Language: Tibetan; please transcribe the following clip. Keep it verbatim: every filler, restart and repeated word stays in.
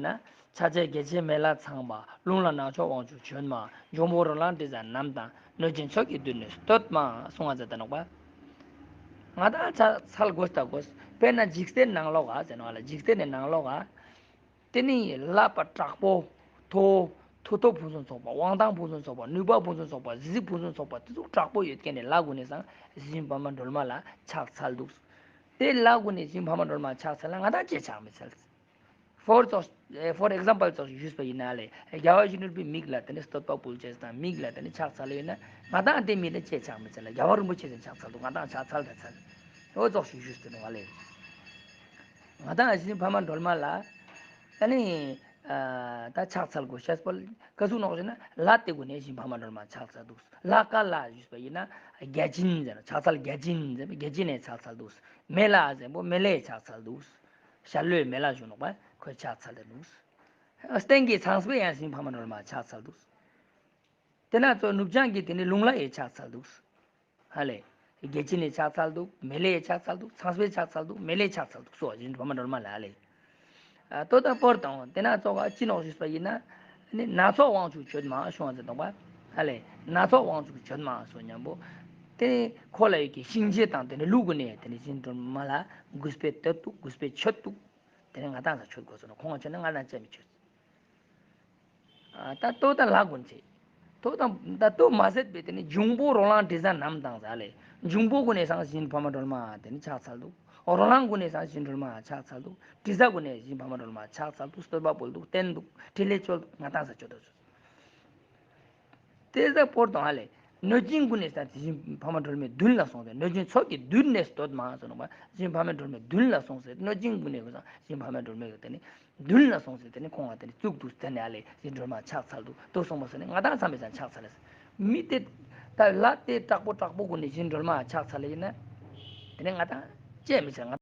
ན། ཕྱག་བྱ་རྒྱལ་ཆེན་མེ་ལྷ་ཚངས་པ། རླུང་ལ་སྣ་ཚོགས་དབང་ཕྱུག་བྱོན་མ། འབྱུང་པོ་རོ་ལངས་དྲི་ཟ་རྣམས་དང་། གནོད་སྦྱིན་ཚོགས་ཀྱིས་མདུན་ནས་བསྟོད་མ་གསུང་བ་མཛད་དེ་ནོག་པ། ང་དང་ཕྱག་འཚལ་དགོས་ད་དགོས། དཔེར་ན་འཇིག་རྟེན་ནང་ལོགས་ཀ་ཟེར་ནོག་ལ། འཇིག་རྟེན་ནི་ནང་ལོགས་ཀ། དེ་ནི་བསླབ་པ་དྲག་པོ། མཐུ། མཐུ་སྟོབས་ཕུན་སུམ་ཚོགས་པ། དབང་ཐང་ཕུན་སུམ་ཚོགས་པ། ནུས་པ་ཕུན་སུམ་ཚོགས་པ། གཟི་བརྗིད་ཕུན་སུམ་ཚོགས་པ། དེ་ཚོ་དྲག་པོ་ཡོད་མཁན་ནི་ལྷ་གུན་ནི་སང་རྗེ་བཙུན་འཕགས་མ་སྒྲོལ་མ་ལ་ཕྱག་འཚལ་འདུག། དེ་ལྷ་གུན་ནི་རྗེ་བཙུན་འཕགས་མ་སྒྲོལ་མ་ཕྱག་འཚལ་ན་ང་དང་ཅི་ཕྱག་མི་འཚལ། ཧྥོར་ཙོགས། ཨེ། ཧྥོར་ཨེག་ཛམ་པལ་ཙོགས་ཞུས་པ་ཡིན་ན་ལེ། རྒྱལ་བ་ཡིད་བཞིན་ནོར་བུའི་མིག་ལ་དེ་ནི་བསྟོད་པ་ཕུལ་ཅེས་དང་མིག་ལ་དེ་ནི་ཕྱག་འཚལ་ཡོད་ན་ང་དང་དེ་མི་ལ་ཅི་ཕྱག་མི་འཚལ། རྒྱལ་བ་རིན་པོ་ཆེ་ལ་ཕྱག་འཚལ་འདུག། ང་དང་ཕྱག་འཚལ་ད་འཚལ། འོ་ཙོགས་ཞུ་ཞུས་ཏེ་ནོག་ལེ། ང་དང་རྗེ་བཙུན་འཕགས་མ་སྒྲོལ་མ་ལ་ཨ་ནི་ཨ་ད་ཕྱག་འཚལ་དགོས་ཤེས་པོ་ག་ཟུག་ནོག་ཞེ་ན། ལྷ་དེ་གུན་ནི་རྗེ་བཙུན་འཕགས་མ་སྒྲོལ་མ་ཕྱག་འཚལ་འདུག། ལྷ་ག་ལ་ཞུས་པ་ཡིན་ན་བརྒྱ་བྱིན་ཟེར་ནོག། ཕྱག་འཚལ་བརྒྱ་བྱིན་ཟེར་ནོག། བརྒྱ་བྱིན་ནི་ཕྱག་འཚལ་འདུག། མེ་ལྷ་ཟེར་བོ་མེ་ལྷའི་ཕྱག་འཚལ་འདུག། ཤར་ལྷོའི་མེ་ལྷ་ཞུ་ནོག་པ། ཁོའི་ཕྱག་འཚལ་ཏེ་འདུག། སྟེང་གི་ཚངས་པས་ཡང་རྗེ་བཙུན་འཕགས་མ་སྒྲོལ་མ་ཕྱག་འཚལ་འདུག། དེ་ན་ཙོགས་ནུབ་བྱང་གི་དེ་ནི་རླུང་ལྷ་ཡི་ཕྱག་འཚལ་འདུག། ཧ་ལེ། བརྒྱ་བྱིན་ནི་ཕྱག་འཚལ་འདུག། མེ་ལྷའི་ཕྱག་འཚལ་འདུག། ཚངས་པའི་ཕྱག་འཚལ་འདུག། མེ་ལྷའི་ཕྱག་འཚལ་འདུག་སོགས་རྗེ་བཙུན་འཕགས་མ་སྒྲོལ་མ་ལ་ལེ། ཨ་ལྟོ་དང་པོར་དང་དེ་ན་ཙོགས་ཅི་ནོག་ཞུས་པ་ཡིན་ན། ནི་སྣ་ཚོགས་དབང་ཕྱུག་བྱོན་མ་གསུང་བ་མཛད་དོག་པ། ཧ་ལེ། སྣ་ཚོགས་དབང་ཕྱུག་བྱོན་མ་གསུང་མཉམ་པོ། དེ་ནི་ཁོ་ལ་ཡོད་ཀྱི་གཤིན་རྗེ་དང་དེ་ནི་ཀླུ་གུན་ནི་དེ་ནི་རྗེ་བཙུན་སྒྲོལ་མ་ལ་གུས་པས་བསྟོད་འདུག། གུས་པས་མཆོད་འདུག། དེ་ནི་ང་དང་ས་མཆོད་དགོས་སོ་ན་ཁོང་མཆོད་ན་ང་དང་ཅི་མི་མཆོད། ཨ་ད་ལྟོ་དང་ལྷ་གུན་ཚེ། ལྟོ་དང་ད་ལྟོ་མ་ཟད་པའི་དེ་ནི་འབྱུང་པོ་རོ་ལངས་དྲི་ཟ་རྣམས་དང་ཟ་ལེ། འབྱུང་པོ་གུན་ནི་སང་རྗེ་བཙུན་འཕགས་མ་སྒྲོལ་མ་དེ་ནི་ཕྱག་འཚལ་འདུག། རོ་ལངས་གུན་ནི་སང་རྗེ་བཙུན་སྒྲོལ་མ་ཕྱག་འཚལ་འདུག། དྲི་ཟ་གུན་ནི་རྗེ་བཙུན་འཕགས་མ་སྒྲོལ་མ་ཕྱག་འཚལ་འདུག། བསྟོད་པ་ཕུལ་འདུག། བསྟན་འདུག། ཕྲིན་ལས་བཅོལ་འདུག། ང་དང་ས་མཆོད་དོ། དེ་ཟ་པོར་དང་ཧ་ལེ། གནོད་སྦྱིན་གུན་ནི་ས་རྗེ་བཙུན་འཕགས་མ་སྒྲོལ་མའི་མདུན་ལ་སོང་སྟེ་གནོད་སྦྱིན་ཚོགས་ཀྱིས་མདུན་ནས་བསྟོད་མ་གསུང་ནོག་པ། རྗེ་བཙུན་འཕགས་མ་སྒྲོལ་མའི་མདུན་ལ་སོང་སྟེ་གནོད་སྦྱིན་གུན་ནི་གུན་སང་རྗེ་བཙུན་འཕགས་མ་སྒྲོལ་མའི་དེ་ནི་མདུན་ལ་སོང་སྟེ་དེ་ནི་ཁོང་ང་དེ་ནི་བཙུགས་འདུག། དེ་ནི་ཧ་ལེ་རྗེ་བཙུན་སྒྲོལ་མ་ཕྱག་འཚལ་འདུག། ལྟོ་གསུངས་པ་སོ་ནི་ང་དང་ཚང་མའི་སང་ཕྱག་འཚལ་ལེ། མི་དེ་ད་ལྷ་དེ་དྲག་པོ་དྲག་པོ་གུན་ནི་རྗེ་བཙུན་སྒྲོལ་མ་ཕྱག་འཚལ་ལེ་ཡིན་ན། དེ་ནི་ང་དང་ཅི་མི་འཚལ། ང་